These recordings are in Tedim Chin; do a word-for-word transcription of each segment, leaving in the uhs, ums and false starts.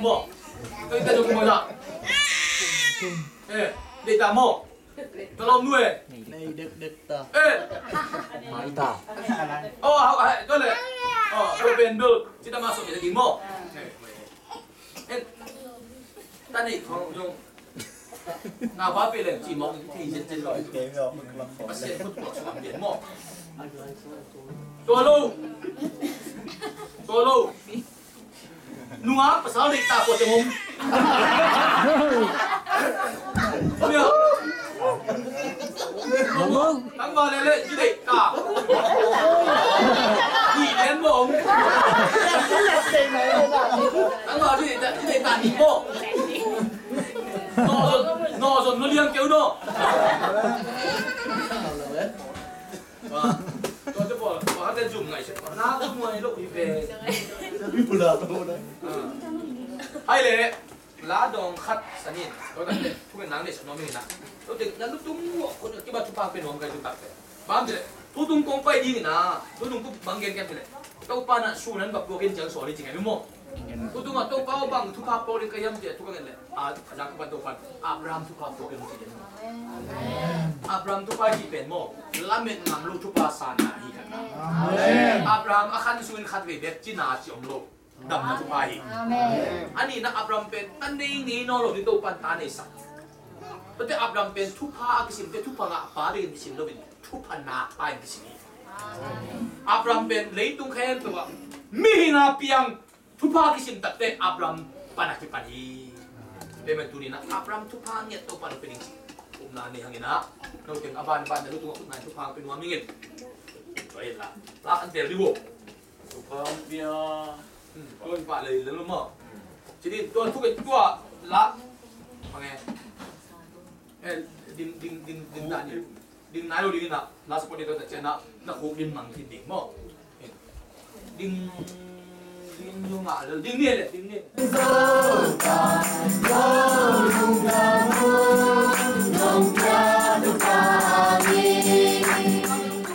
Maw. Tua ita zong maw ita. Eh, deih ta maw. Ka lawm nu eh. Nei dekdek ta. Eh. Mai ta. Oh, hau, hai, tua le. Oh, tua pen bel. Cita ma so mi ta ding maw. Eh. Ta nei khong zong. Na ba pe leng ci mawk thei zen zen loi. Pasian khut puak suam den maw. Tua lo. Tua lo. Nungak pasal deih ta kua teng om. Nia. Nungak. Tangval lele ci deih ta. Ni lian maw om. Tangval ci deih ta, ci deih ta ni maw. Nawh zon, nawh zon no liang keu nawh. Tua te pawl, tua te zum ngai se. Na zum ngai lo hi ve. Hai le, la dong khat sanin. Tua te, thu nang ne sa no mi na. Tua te, na lu tung wo, ko ki ba thu pa pe no ngai tu tak te. Bang te, tu tung kong pai ding na, tu tung tu bang gen kem te le. Topa na su nan bak ko gen jang so ni jing ai mo. Tutung a Topa bang thupha pawlin ka hiam cih a thu ka ngen leh, a, a zak pan Topa in Abraham thupha pawlin ci den. Abraham thupha hi pen maw, lamet ngam lo thupha sanna hi khat na. Abraham a khan sungin khat vei bek cina ci om lo, damna thupha hi. A nihna Abraham pen ta nei ngei nawn lo ding Topa in ta nei sak. Tua te Abraham pen thupha a kisim te thupha ngah pa dingin kisim lo in thupha nak pa in kisim hi. Abraham pen leitung khempeuh ah mihing a piang thupha kisim takte Abraham pan a kipan hi. Tua ahih manin tuni-in Abraham thupha ngiat Topa in hong pia ding ci. Upna nei hang in ah, note in a banban na lu tungah upna in thupha hong pia nuam ing. Tua hi la, la kan tel dih uh. Thupha hong pia. Hmm, tua in pah lei lel uh maw. Ci dih, tua thuk in tua la. Bang e. Eh, ding, ding, ding, ding ta ni. Ding nai lo ding in ah, la support ding ta ciang ah, na khuk ding mang khin ding maw. Ding, ding, ding ngah lel, ding ni le, ding ni.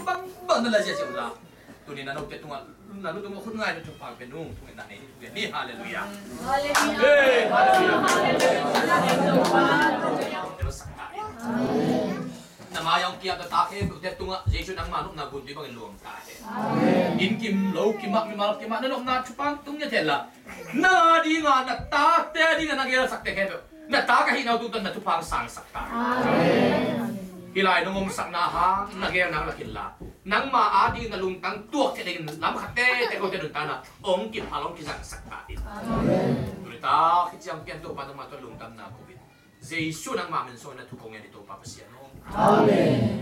Bang, bang na la sia sia la. Tuni na note tungah, na lu tungah khut ngai na thupha pia nung, tuni na nei, tuni ni, hallelujah. Hallelujah. Hey, hallelujah. Hallelujah. Na mai hong kiam ta ta khempeuh te tungah Jesu nangma nopna gun tui bangin luang ta hen. Amen. Inn kim, lo kim ah, mimal kim ah, na nopna thupha tung ngiat hen la. Na dingah, na tate dingah na gelsakte khempeuh, na ta ka hihna uh tungtawn na thupha hong sangsak ta hen. Hih lai nong omsakna hang na gelna hong lak inla, nangma ading na lungtang tuak theih dingin lam khat tete kote nuntakna hong kiphal hong kizangsak ta hen. Tuni tak hih ciang pian Topa nangma tungah lungdamna ko hi. Jesu nangma min suangin na thu kong ngen hi Topa Pasian aw. Amen.